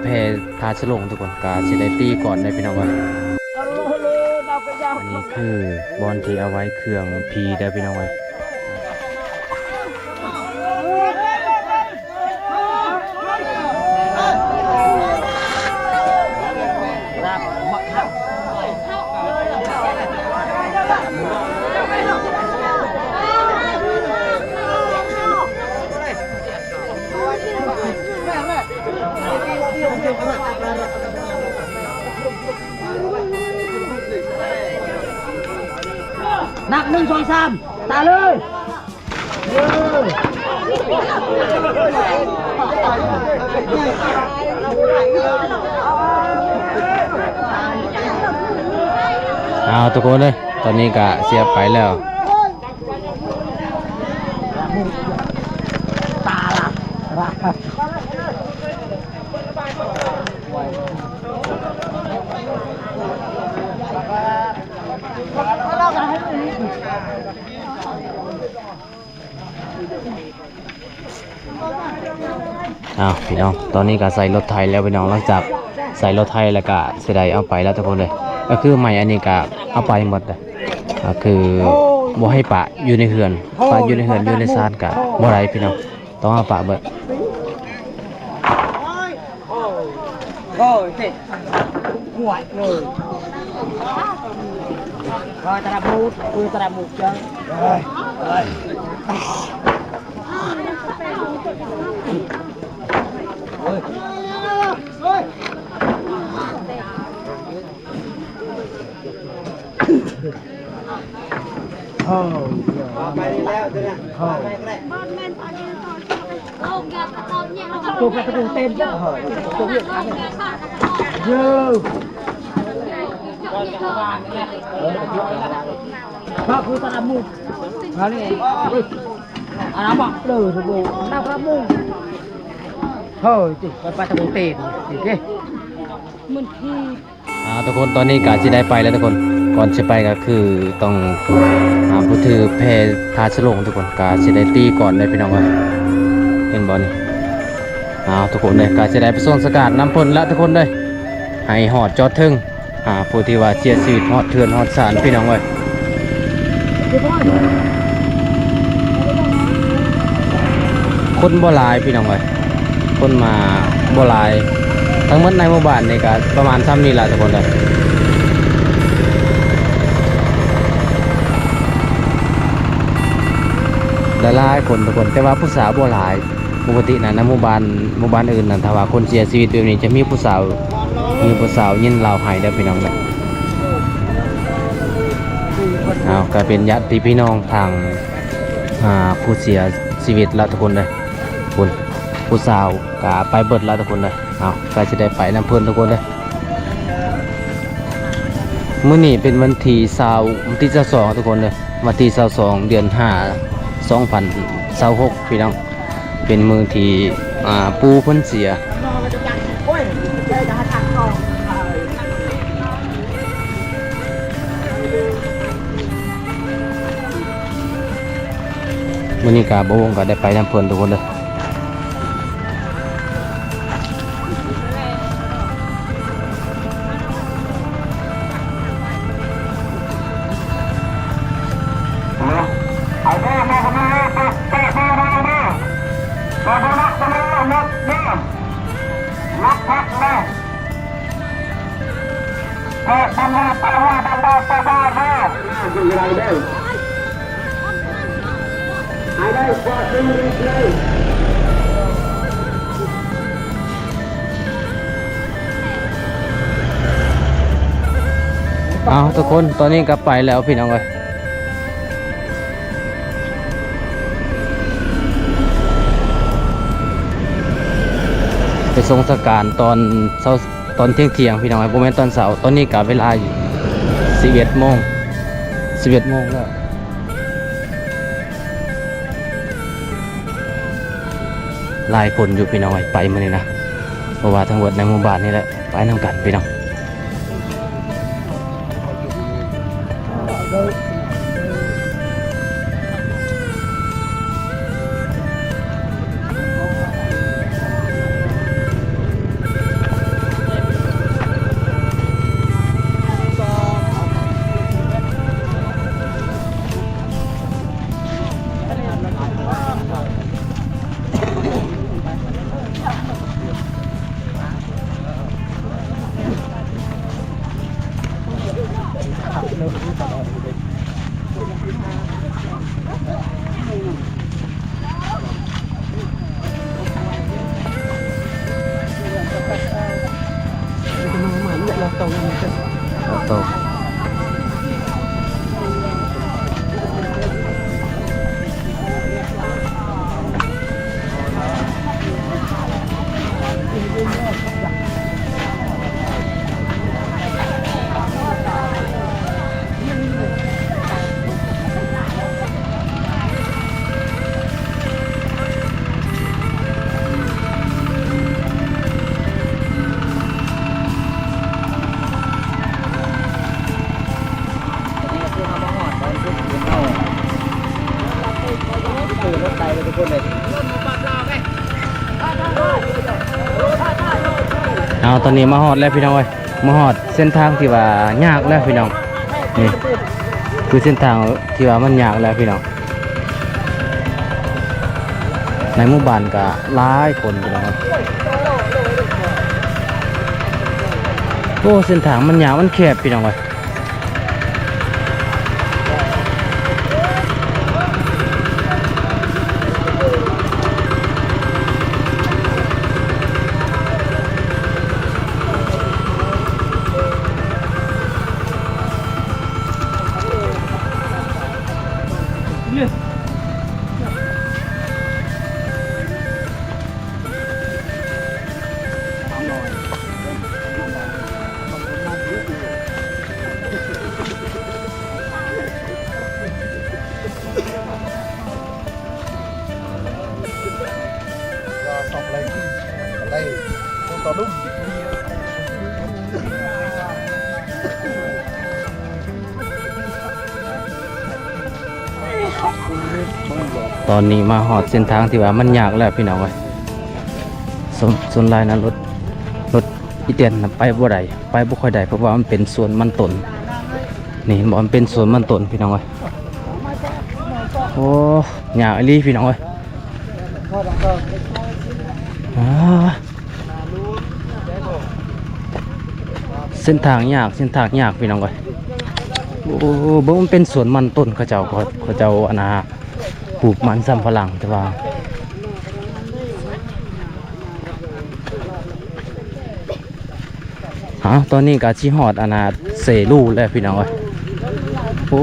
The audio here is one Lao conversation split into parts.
ແພພາສະຫຼົງທຸກຄົນ ກະຊິໄດ້ຕີກ່ອນເດ້ພີ່ນ້ອງເອີຍ. ອັນນີ້ຄືບ່ອນທີ່ເອົາໄວ້ເຄື່ອງຜີເດີພີ່ນ້ອງເອີຍ. ນັບ ໜຶ່ງ ສອງ ສາມ ຕາເລີຍ. ເອົາ ທຸກຄົນເອີຍ ຕອນນີ້ກະສຽບໄປແລ້ວ. ອ້າວ ພີ່ນ້ອງ ຕອນນີ້ກະໃສ່ລົດໄຖແລ້ວພີ່ນ້ອງ. ຫຼັງຈາກໃສ່ລົດໄຖແລ້ວກະຊິໄດ້ເອົາໄປແລ້ວທຸກຄົນເອີຍ. ກະຄືໄມ້ອັນນີ້ກະເອົາໄປໝົດເດີ ກະຄືບໍ່ໃຫ້ປະຢູ່ໃນເຮືອນ ປະຢູ່ໃນເຮືອນ ຢູ່ໃນຊານກະບໍ່ໄດ້ພີ່ນ້ອງ ຕ້ອງເອົາປະເບິດ. ໂອ້ຍ ເຕະ ຫວຍເລີຍ ເອີ ຕະລະໝູດ ເອີ ຕະລະໝູດເຈີ ເອີຍ ເອີຍ ເອີຍ. ເອົາ ທຸກຄົນ ຕອນນີ້ກະຊິໄດ້ໄປແລ້ວທຸກຄົນ. ກ່ອນຊິໄປກະຄືຕ້ອງ ອາ ຜູ້ຖືແພພາສະຫຼົງທຸກຄົນ ກະຊິໄດ້ຕີກ່ອນເດ້ພີ່ນ້ອງເອີຍ ເຫັນບໍ່ນີ້. ເອົາ ທຸກຄົນເອີຍ ກະຊິໄດ້ໄປສົ່ງສະກາດນຳເພິ່ນລະທຸກຄົນເດີ ໃຫ້ຮອດຈອດເຖິງ ອາ ຜູ້ທີ່ວ່າເສຍຊີວິດຮອດເຮືອນຮອດຊານພີ່ນ້ອງເອີຍ. ຄົນບໍ່ຫຼາຍພີ່ນ້ອງເອີຍ ຄົນມາບໍ່ຫຼາຍ ທັງໝົດໃນໝູ່ບ້ານນີ້ກະປະມານຊ່ຳນີ້ລະທຸກຄົນເດີ ຫຼາຍໆຄົນທຸກຄົນ ແຕ່ວ່າຜູ້ສາວບໍ່ຫຼາຍ. ປົກກະຕິນະ ໃນໝູ່ບ້ານ ໝູ່ບ້ານອື່ນນະ ຖ້າວ່າຄົນເສຍຊີວິດແບບນີ້ ຈະມີຜູ້ສາວ ມີຜູ້ສາວຍິນລາວໄຫ້ເດີພີ່ນ້ອງເດີ. ເອົາ ກະເປັນຍາດຕິພີ່ນ້ອງທາງ ອາ ຜູ້ເສຍຊີວິດລະທຸກຄົນເດີ. ພຸ້ນ ຜູ້ສາວກະໄປເບິດລະທຸກຄົນເດີ. ເອົາ ກະຊິໄດ້ໄປນຳເພິ່ນທຸກຄົນເດີ. ມື້ນີ້ເປັນວັນທີຊາວ ວັນທີຊາວສອງທຸກຄົນເດີ ວັນທີຊາວສອງ ເດືອນຫ້າ ສອງພັນຊາວຫົກ ພີ່ນ້ອງ ເປັນມື້ທີ່ ອາ ປູ່ເພິ່ນເສຍ. ມື້ນີ້ກະບໍ່ວົງກະໄດ້ໄປນຳເພິ່ນທຸກຄົນເດີ. ເອົາ ທຸກຄົນ ຕອນນີ້ກະໄປແລ້ວພີ່ນ້ອງເອີຍ. ໄປສົ່ງສະການຕອນເຊົ້າ ຕອນທ່ຽງໆ ພີ່ນ້ອງເອີຍ ບໍ່ແມ່ນຕອນເຊົ້າ. ຕອນນີ້ກະເວລາສິບເອັດໂມງ ສິບເອັດໂມງແລ້ວ. ຫຼາຍຄົນຢູ່ພີ່ນ້ອງເອີຍ ໄປມື້ນີ້ນະ ເພາະວ່າທັງເບິດໃນໝູ່ບ້ານນີ້ແຫຼະ ໄປນຳກັນພີ່ນ້ອງ. ເ ອອໂຕ້. ເອົາ ຕອນນີ້ມາຮອດແລ້ວພີ່ນ້ອງເອີຍ. ມາຮອດເສັ້ນທາງທີ່ວ່າຍາກແລ້ວພີ່ນ້ອງ. ນີ້ຄືເສັ້ນທາງທີ່ວ່າມັນຍາກແລ້ວພີ່ນ້ອງ. ໃນໝູ່ບ້ານກະຫຼາຍຄົນພີ່ນ້ອງ. ໂອ້ ເສັ້ນທາງມັນຍາກ ມັນແຄບພີ່ນ້ອງເອີຍ. ຕອນນີ້ມາຮອດເສັ້ນທາງທີ່ວ່າມັນຍາກແລ້ວພີ່ນ້ອງເອີຍ. ສ່ວນ ສ່ວນຫຼາຍນະ ລົດ ລົດອີແຕນນະໄປບໍ່ໄດ້ ໄປບໍ່ຄ່ອຍໄດ້ ເພາະວ່າມັນເປັນສວນມັນຕົ້ນ. ນີ້ເຫັນບໍ່ ມັນເປັນສວນມັນຕົ້ນພີ່ນ້ອງເອີຍ. ໂອ້ ຍາກອີ່ຫຼີພີ່ນ້ອງເອີຍ. ອ່າ ເສັ້ນທາງຍາກ ເສັ້ນທາງຍາກພີ່ນ້ອງເອີຍ. ໂອ້ ເບິ່ງ ມັນເປັນສວນມັນຕົ້ນ ເຂົາເຈົ້າ ເຂົາ ເຂົາເຈົ້າ ອັນນ່າ ປູກມັນສຳປະຫຼັງ ແຕ່ວ່າ ເອົາ ຕອນນີ້ກະຊິຮອດ ອັນນ່າ ເຊລູແລ້ວພີ່ນ້ອງເອີຍ. ໂອ້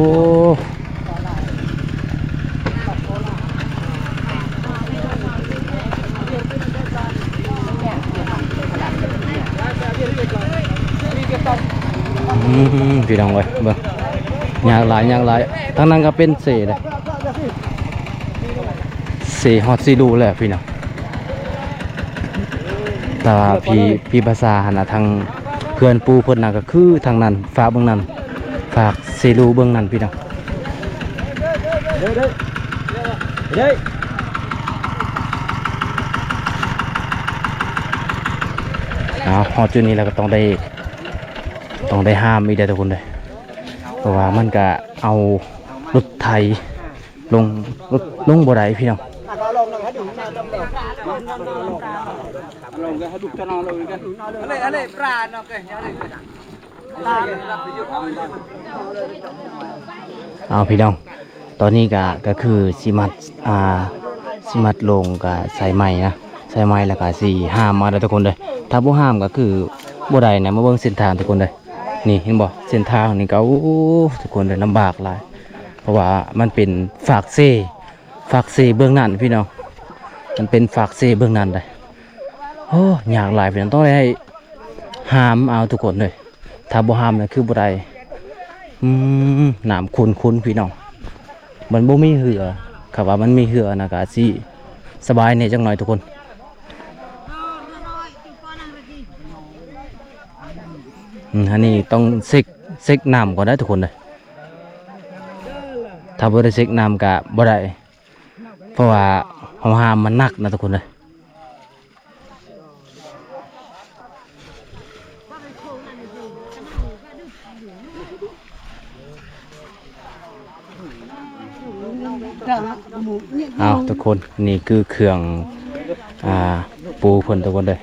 ອືມ ພີ່ນ້ອງເອີຍ ເບິ່ງ ຍາກຫຼາຍ ຍາກຫຼາຍ. ທາງນັ້ນກະເປັນເຊເດ້ ເຊຮອດເຊລູແລ້ວພີ່ນ້ອງ. ແຕ່ວ່າພີ່ ພີ່ພາສາຫັ້ນນະ ທາງເພື່ອນປູ່ເພິ່ນນະ ກະຄືທາງນັ້ນ ຟາກເບື້ອງນັ້ນ ຟາກເຊລູເບື້ອງນັ້ນພີ່ນ້ອງ. ເອົາ ຮອດຈຸດນີ້ແລ້ວກະຕ້ອງໄດ້ ຕ້ອງໄດ້ຫ້າມອີກເດີທຸກຄົນເດີ ເພາະວ່າມັນກະເອົາລົດໄຖ ລົງ ລົງ ລົງບໍ່ໄດ້ພີ່ນ້ອງ. ເອົາພີ່ນ້ອງ ຕອນນີ້ກະ ກະຄືຊິມັດ ອ່າ ຊິມັດລົງກະສາຍໄມ້ນະ ສາຍໄມ້ ແລ້ວກະຊິຫ້າມເອົາເດີທຸກຄົນເດີ. ຖ້າບໍ່ຫ້າມກະຄືບໍ່ໄດ້ນະ. ມາເບິ່ງເສັ້ນທາງທຸກຄົນເດີ. ນີ້ເຫັນບໍ່ ເສັ້ນທາງນີ້ກະ ໂອ້ ທຸກຄົນເດີ ລຳບາກຫຼາຍ ເພາະວ່າມັນເປັນຟາກເຊ ຟາກເຊເບື້ອງນັ້ນພີ່ນ້ອງ ມັນເປັນຟາກເຊເບື້ອງນັ້ນເດ້. ໂອ້ ຍາກຫຼາຍພີ່ນ້ອງ ຕ້ອງໄດ້ຫ້າມເອົາທຸກຄົນເດີ. ຖ້າບໍ່ຫ້າມນະຄືບໍ່ໄດ້. ອືມ ນ້ຳຂຸ່ນໆ ພີ່ນ້ອງ ມັນບໍ່ມີເຮືອ. ຄັນວ່າມັນມີເຮືອນະກະຊິສະບາຍແດ່ຈັກໜ້ອຍທຸກຄົນ. ອືມ ອັນນີ້ຕ້ອງເຊັກ ເຊັກນ້ຳກ່ອນເດີທຸກຄົນເດີ. ຖ້າບໍ່ໄດ້ເຊັກນ້ຳກະບໍ່ໄດ້ ເພາະວ່າເຮົາຫ້າມມັນໜັກນະທຸກຄົນເດີ. ອ້າວ ທຸກຄົນ ນີ້ຄືເຄື່ອງ ອ່າ ປູເພິ່ນທຸກຄົນເດີ.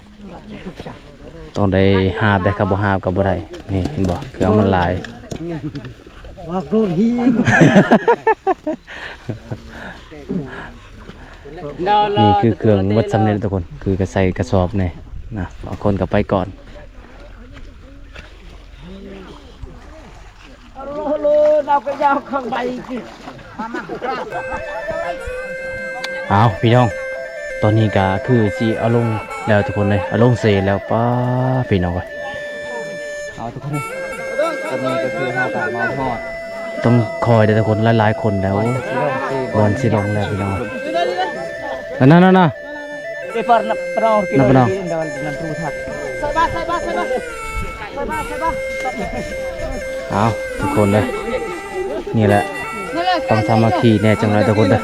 ຕ້ອງໄດ້ຫາບໄດ້ ຄັນບໍ່ຫາບກໍບໍ່ໄດ້. ນີ້ເຫັນບໍ່ ເຄື່ອງມັນຫຼາຍ. ວ່າໂກນຫີນ ນີ້ຄືເຄື່ອງໝົດສ່ຳນີ້ແຫຼະທຸກຄົນ ຄືກະໃສ່ກະສອບນີ້ນະ ບາງຄົນກໍໄປກ່ອນ. ເອົາ ພີ່ນ້ອງ ຕອນນີ້ກໍຄືຊິເອົາລົງແລ້ວທຸກຄົນເລີຍ ເອົາລົງເສແລ້ວ. ປ້າ ພີ່ນ້ອງເອີຍ ເອົາທຸກຄົນ ຕອນນີ້ກໍຄືເຮົາກໍມາຮອດ ຕ້ອງຄອຍເດີ້ທຸກຄົນ ຫຼາຍໆຄົນແລ້ວ ບ່ອນຊິລົງເສ ບ່ອນຊິລົງແລ້ວ ພີ່ນ້ອງ. ນັ້ນໆໆ ເອີ ປານະປະນອງ ນະປະນອງ ເອົາ ທຸກຄົນເດີ ນີ້ແຫຼະ ຕ້ອງສາມັກຄີແດ່ຈັກໜ້ອຍທຸກຄົນເດີ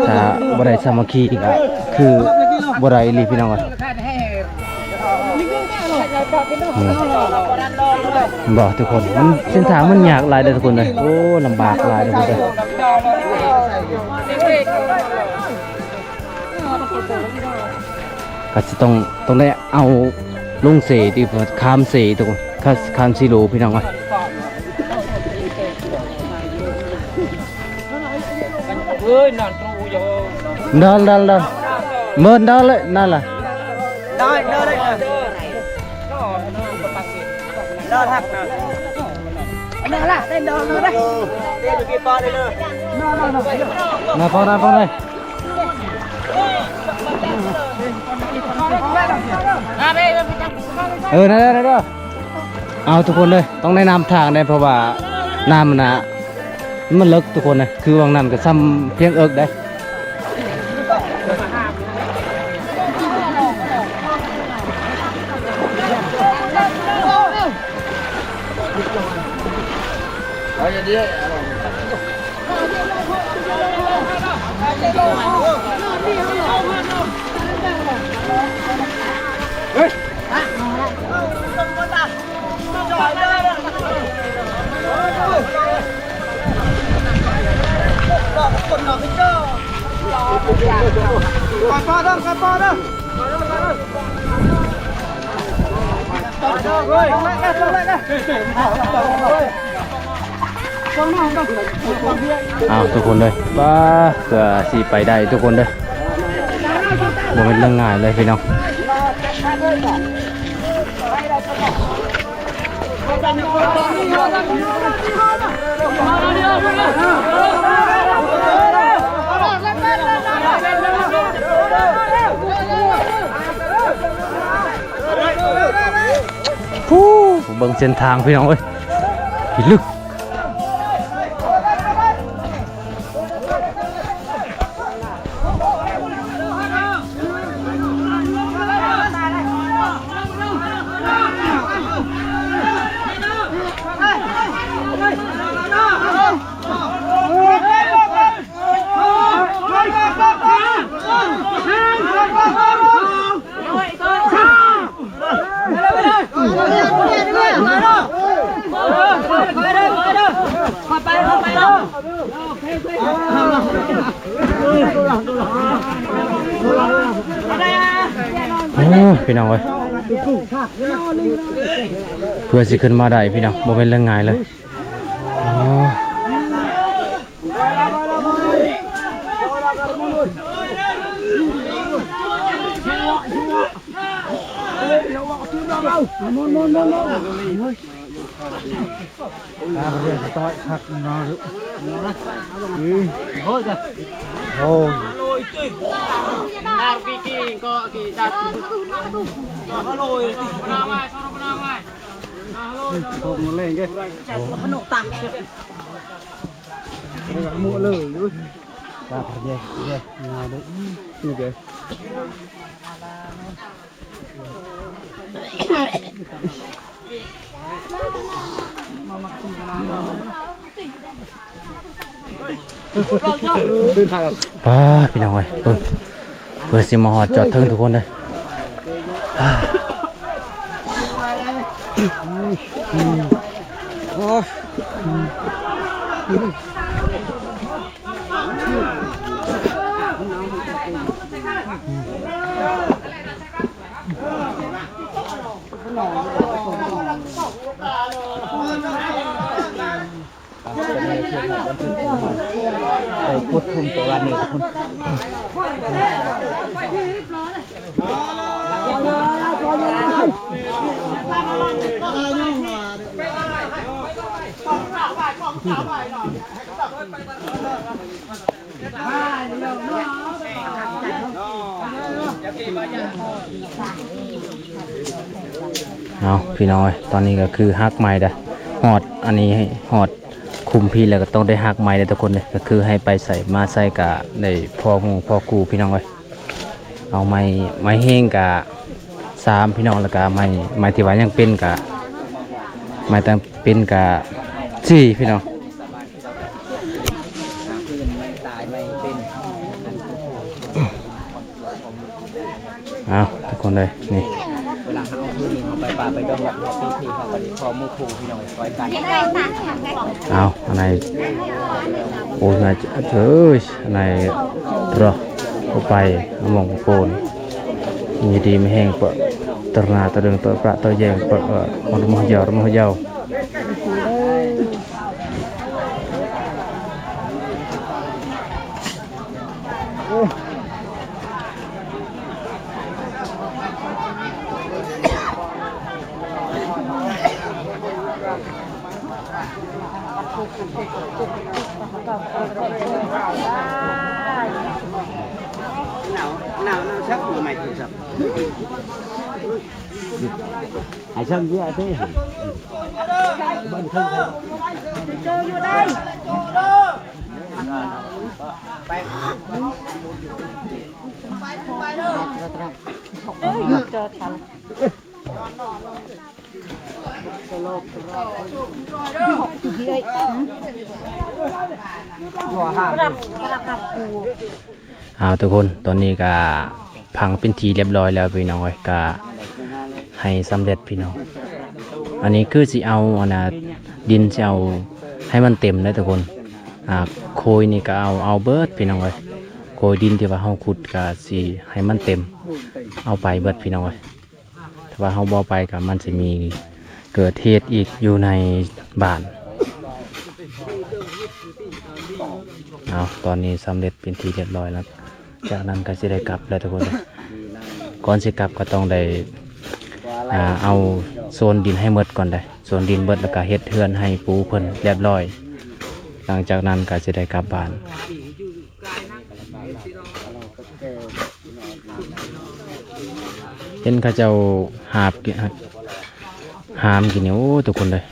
ຖ້າບໍ່ໄດ້ສາມັກຄີກໍຄືບໍ່ໄດ້ອີ່ຫຼີ ພີ່ນ້ອງເອີຍ. ນີ້ ເຫັນບໍ່ທຸກຄົນ ມັນ ເສັ້ນທາງມັນຍາກຫຼາຍເດີທຸກຄົນເດີ ໂອ້ ລຳບາກຫຼາຍທຸກຄົນເດີ. ກໍຊິຕ້ອງ ຕ້ອງໄດ້ເອົາລົງເສຕິ ຂ້າມເສທຸກຄົນ ຂ້າມ ຂ້າມເສໂລ ພີ່ນ້ອງເອີຍ. ເອີຍ ນັ້ນ ເດີນ ເດີນ ເດີນ ເມີນເດີນເລີຍ ນັ້ນລະ ເດີນ ເດີນເລີຍ ເດີນຫັກນະ ນັ້ນລະ ເດີນ ເດີນເລີຍ ເດີນຢູ່ທີ່ປ້ອມໄດ້ເລີຍ ນະ ປ້ອມນະ ປ້ອມນະ. ເອີ ນັ້ນແຫຼະ ນັ້ນແຫຼະ ເອົາທຸກຄົນເດີ ຕ້ອງໄດ້ນຳທາງເດ້ ເພາະວ່ານ້ຳມັນນະ ມັນເລິກທຸກຄົນເດີ ຄືຫວ່າງນັ້ນກໍຊ່ຳພຽງເອິກໄດ໋. ເອົາ ທຸກຄົນເດີ ປ້າ ເພື່ອຊິໄປໄດ້ທຸກຄົນເດີ ບໍ່ແມ່ນເລື່ອງງ່າຍເລີຍພີ່ນ້ອງ. ຜູ້ ເບິ່ງເສັ້ນທາງພີ່ນ້ອງເອີຍ ພິລຶກ. ໂອ້ຍ ພີ່ນ້ອງເອີຍ ເພື່ອຊິຂຶ້ນມາໄດ້ພີ່ນ້ອງ ບໍ່ແມ່ນເລື່ອງງ່າຍເລີຍ. ອໍ ໂອ້ຍ ໂອ້ຍ ປ້າ ພີ່ນ້ອງເອີຍ ເບິ່ງ ເພື່ອຊິມາຮອດຈອດເທິງທຸກຄົນເດີ. ໂອ້ຍ ໄປກົດທຸ່ມແຕ່ວັນນີ້ທຸກຄົນ. ໂອ້ ເອົາ ພີ່ນ້ອງເອີຍ ຕອນນີ້ກໍຄືຫັກໄມ້ເດ້ ຮອດອັນນີ້ ຮອດຄຸ້ມພີ້ແລ້ວກໍຕ້ອງໄດ້ຫັກໄມ້ເດ້ທຸກຄົນເດ້ ກໍຄືໃຫ້ໄປໃສມາໃສກໍໄດ້ພໍຮູ້ພໍກູພີ່ນ້ອງເອີຍ. ເອົາໄມ້ ໄມ້ແຫ້ງກະສາມພີ່ນ້ອງ ແລ້ວກະໄມ້ ໄມ້ທີ່ວ່າຍັງເປັນກະ ໄມ້ຕັ້ງເປັນກະສີ່ພີ່ນ້ອງ. ເອົາ ທຸກຄົນເລີຍ ນີ້ ເວລາເຮົາເອົາຄືນນີ້ ເຮົາໄປປ່າໄປດອງ ເຮົາໄປເພ ເຮົາກໍໄດ້ພໍໝູ່ຄູ່ພີ່ນ້ອງ ຊ່ອຍກັນ. ເອົາ ອັນໃດ ໂອ້ຍ ນາຍເອີຍ ນາຍ ເນາະ ເອົາໄປ ເອົາໝ່ອງໂປນ ຢູ່ດີມີແຮງ ເປີະຕະໜາຕະເລິງ ເປີະປະເຕີແຍງ ເປີະ ເອີ ມັນມະເຍົາ ມັນມະເຍົາ. ໜາວ ໜາວ ໜາວ ຊັກຫົວໃໝ່ ໃຫ້ຊ່າງເຍອະເດ້ ເຈົ້າຢູ່ໄດ້. ເອົາ ທຸກຄົນ ຕອນນີ້ກະພັງເປັນທີ່ລຽບຮ້ອຍແລ້ວພີ່ນ້ອງເອີຍ ກະໃຫ້ສຳເລັດພີ່ນ້ອງ. ອັນນີ້ຄືຊິເອົາ ອັນນ່າ ດິນຊິເອົາໃຫ້ມັນເຕັມເດ້ທຸກຄົນ. ອາ ໂຄຍນີ້ກະເອົາ ເອົາເບິດພີ່ນ້ອງເອີຍ ໂຄຍດິນທີ່ວ່າເຮົາຂຸດກະຊິໃຫ້ມັນເຕັມ ເອົາໄປເບິດພີ່ນ້ອງເອີຍ. ຖ້າວ່າເຮົາບໍ່ໄປກໍມັນຊິມີເກີດເຫດອີກຢູ່ໃນບ້ານ. ເອົາ ຕອນນີ້ສຳເລັດເປັນທີ່ຮຽບຮ້ອຍແລ້ວ ຈາກນັ້ນກໍຊິໄດ້ກັບແລ້ວທຸກຄົນ. ກ່ອນຊິກັບກໍຕ້ອງໄດ້ ອາ ເອົາໂຊນດິນໃຫ້ໝົດກ່ອນເດ້ ໂຊນດິນເບິດແລ້ວກໍເຮັດເຮືອນໃຫ້ປູເພິ່ນຮຽບຮ້ອຍ ຫຼັງຈາກນັ້ນກໍຊິໄດ້ກັບບ້ານ. ເຫັນເຂົາເຈົ້າຫາບກິນ ຫາມກິນນີ້ ໂອ້ ທຸກຄົນເອີຍ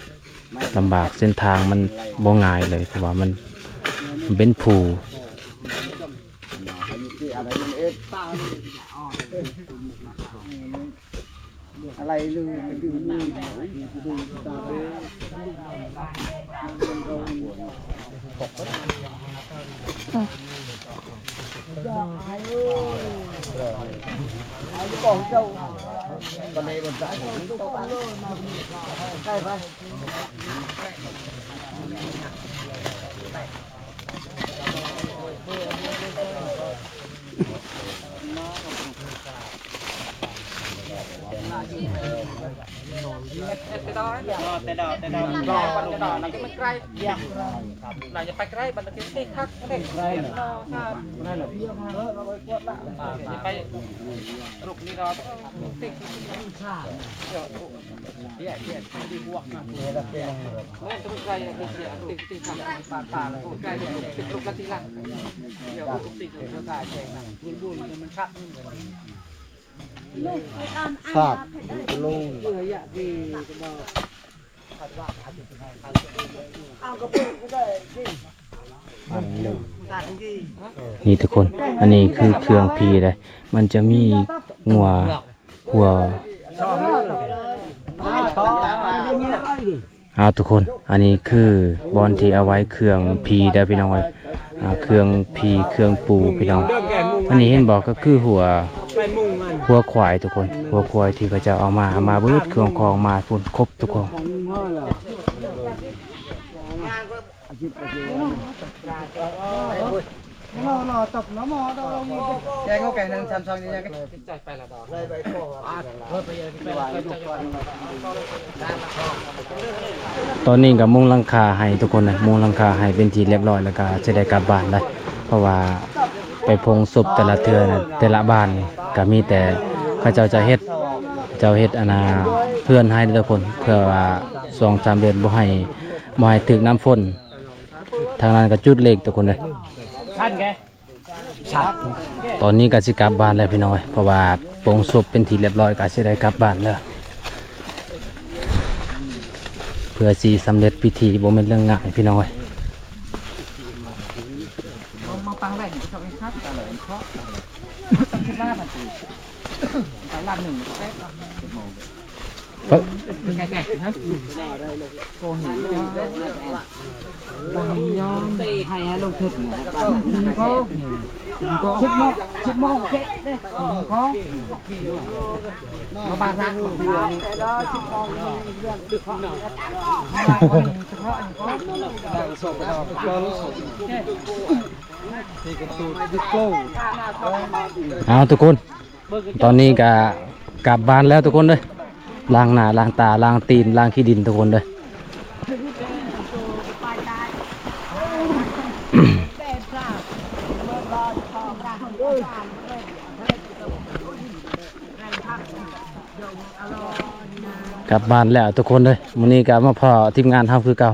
ລຳບາກ ເສັ້ນທາງມັນບໍ່ງ່າຍເລີຍ ເພາະວ່າມັນ ມັນເປັນພູ. ນີ້ທຸກຄົນ ອັນນີ້ຄືເຄື່ອງຜີເດ້ ມັນຈະມີງົວ ຫົວ ເອົາ ທຸກຄົນ ອັນນີ້ຄືບ່ອນທີ່ເອົາໄວ້ເຄື່ອງຜີເດີພີ່ນ້ອງເອີຍ ອາ ເຄື່ອງຜີ ເຄື່ອງປູພີ່ນ້ອງ. ອັນນີ້ເຫັນບໍ່ ກໍຄືຫົວ ຫົວຄວາຍທຸກຄົນ ຫົວຄວາຍທີ່ເຂົາເຈົ້າເອົາມາ ເອົາມາເບິດ ເຄື່ອງຂອງມາພຸ້ນ ຄົບທຸກຄົນ. ຕອນນີ້ກໍມຸງຫຼັງຄາໃຫ້ທຸກຄົນນະ ມຸງຫຼັງຄາໃຫ້ເປັນທີ່ລຽບຮ້ອຍ ແລ້ວກໍຊິໄດ້ກັບບ້ານແລ້ວ ເພາະວ່າໄປພົງສົບແຕ່ລະເທື່ອນະ ແຕ່ລະບ້ານນີ້ກໍມີແຕ່ເຂົາເຈົ້າຈະເຮັດ ເຈົ້າເຮັດອັນນ່າ ເຮືອນໃຫ້ເດີທຸກຄົນ ເພື່ອວ່າສອງສາມເດືອນບໍ່ໃຫ້ ບໍ່ໃຫ້ຖືກນ້ຳຝົນ. ທາງນັ້ນກໍຈຸດເລກທຸກຄົນເດີ. ຕອນນີ້ກໍຊິກັບບ້ານແລ້ວພີ່ນ້ອງເອີຍ ເພາະວ່າປົງສົບເປັນທີ່ລຽບຮ້ອຍ ກໍຊິໄດ້ກັບບ້ານແລ້ວ ເພື່ອຊິສຳເລັດພິທີ ບໍ່ແມ່ນເລື່ອງງ່າຍພີ່ນ້ອງເອີຍ. ເອົາທຸກຄົນ ຕອນນີ້ກະກັບບ້ານແລ້ວທຸກຄົນເດີ ລ້າງໜ້າລ້າງຕາລ້າງຕີນລ້າງຂີ້ດິນທຸກຄົນເດີ. ກັບບ້ານແລ້ວທຸກຄົນເດີ ມື້ນີ້ກະມາພໍ້ທີມງານເຮົາຄືເກົ່າ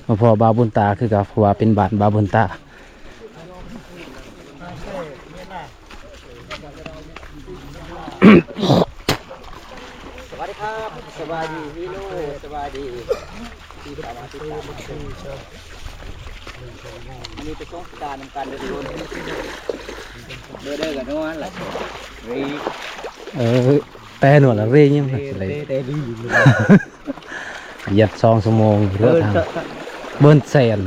ມາພໍ້ບ່າວບຸນຕາຄືເກົ່າ ເພາະວ່າເປັນບ້ານບ່າວບຸນຕາ. ສະບາຍດີຄັບ ສະບາຍດີພີ່ນ້ອງ ສະບາຍດີທີ່ເຂົ້າມາຕິດຕາມ ອັນນີ້ໄປສົ່ງສະການນຳກັນເດີທຸກຄົນ ເດີເດີກັນນວນລະ ເອີ ແຕ່ນວນລະເຣຍງ ເຣ ເຣ ເຣ ເຣ ຢຽບສອງຊົ່ວໂມງ ເອີ ເດີນທາງ ເອີ ເບິ່ງແສນ.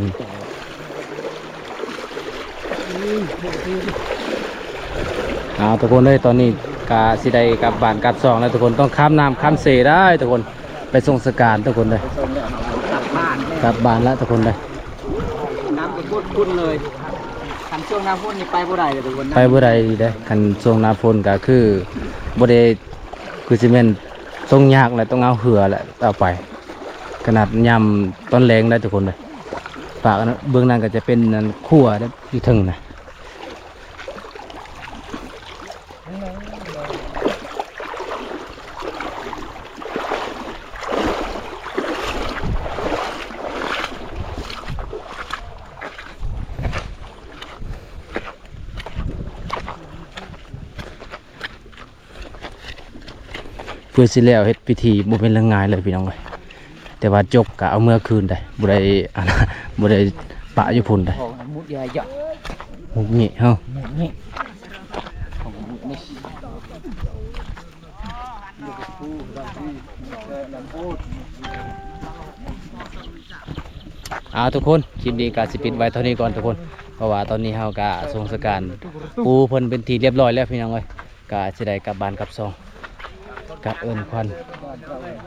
ເອົາທຸກຄົນເອີຍ ຕອນນີ້ກະຊິໄດ້ກັບບ້ານກັບຊ່ອງແລ້ວທຸກຄົນ ຕ້ອງຂ້າມນ້ຳຂ້າມເຊໄດ້ທຸກຄົນ ໄປສົ່ງສະການທຸກຄົນເດີ ໄປສົ່ງແລ້ວ ກັບບ້ານ ກັບບ້ານແລ້ວທຸກຄົນເດີ. ນ້ຳກໍຂຸ້ນໆເລີຍ ຄັນຊ່ວງໜ້າຝົນນີ້ໄປບໍ່ໄດ້ເລີຍທຸກຄົນ ໄປບໍ່ໄດ້ເດ້ ຄັນຊ່ວງໜ້າຝົນກໍຄືບໍ່ໄດ້ ຄືຊິແມ່ນສົ່ງຍາກແຫຼະ ຕ້ອງເອົາເຮືອແຫຼະເອົາໄປ ຂະໜາດຍາມຕອນແລງໄດ້ທຸກຄົນເດີ. ປາກເບື້ອງນັ້ນກໍຈະເປັນອັນຂົວເດ້ ຢູ່ເທິງນະ. ເພື່ອຊິແລ້ວເຮັດພິທີບໍ່ແມ່ນເລື່ອງງ່າຍເລີຍພີ່ນ້ອງເອີຍ ແຕ່ວ່າຈົກກະເອົາເມືອຄືນໄດ້ ບໍ່ໄດ້ ອັນ ບໍ່ໄດ້ປະຢູ່ພຸ້ນໄດ້ ມຸດເຍາະ ມຸດເຍາະ ມຸດເຍາະເຮົາ ມຸດເຍາະ ເອົາທຸກຄົນ ຄລິບນີ້ກະຊິປິດໄວ້ເທົ່ານີ້ກ່ອນທຸກຄົນ ເພາະວ່າຕອນນີ້ເຮົາກະສົ່ງສະການປູເພິ່ນເປັນທີ່ລຽບຮ້ອຍແລ້ວພີ່ນ້ອງເອີຍ ກະຊິໄດ້ກັບບ້ານກັບຊ່ອງ ກະເອີ້ນຂວັນ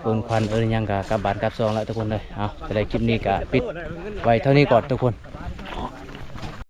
ເອີ້ນຂວັນເອີ້ນຫຍັງກະກັບບ້ານກັບຊ່ອງແລ້ວທຸກຄົນເອີຍ. ເອົາ ຈະໄດ້ຄລິບນີ້ກະປິດໄວ້ເທົ່ານີ້ກ່ອນທຸກຄົນ.